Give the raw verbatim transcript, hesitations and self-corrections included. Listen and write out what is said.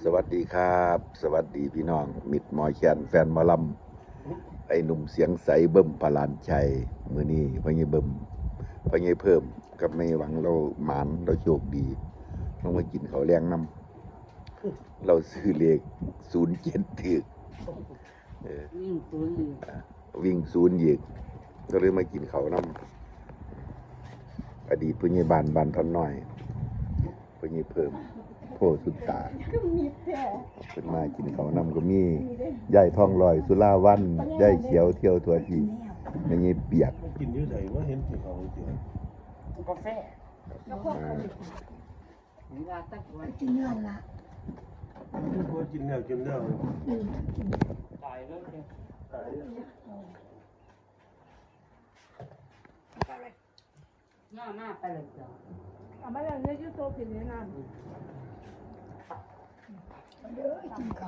สวัสดีครับ สวัสดีพี่น้อง มิตรหมอแคน แฟนหมอลำ ไอ้หนุ่มเสียงใส เบิ้ม พลานชัย มื้อนี้พ่อใหญ่เบิ้ม พ่อใหญ่เพิ่มกับแม่หวัง เราหมาน เราโชคดี เรามากินข้าวแลงนำ เราซื้อเลขศูนย์เจ็ดถืก เออ วิ่งศูนย์นี่ วิ่งศูนย์อีก ก็เลยมากินข้าวนำ อดีตผู้ใหญ่บ้านบ้านท่อนน้อย ผู้ใหญ่เพิ่ม โพสุดตา ก็มีแต่ เพิ่นมากินข้าวนำก็มี ยายทองลอย สุราวัน ยายเขียวเที่ยวทั่วทีป แม่ใหญ่เปียก กินอยู่ไสว่าเห็นกินข้าวเจียว กาแฟ มา ผมว่าตะกวน กินเนื้อละ บ่กินแล้วกินแล้ว อืม ตายแล้วเนี่ย ตายแล้ว มามาไปเลยจ้ะ เอามาแล้วเนี่ย YouTube ผิดเลยนะ เด้อกินข้าว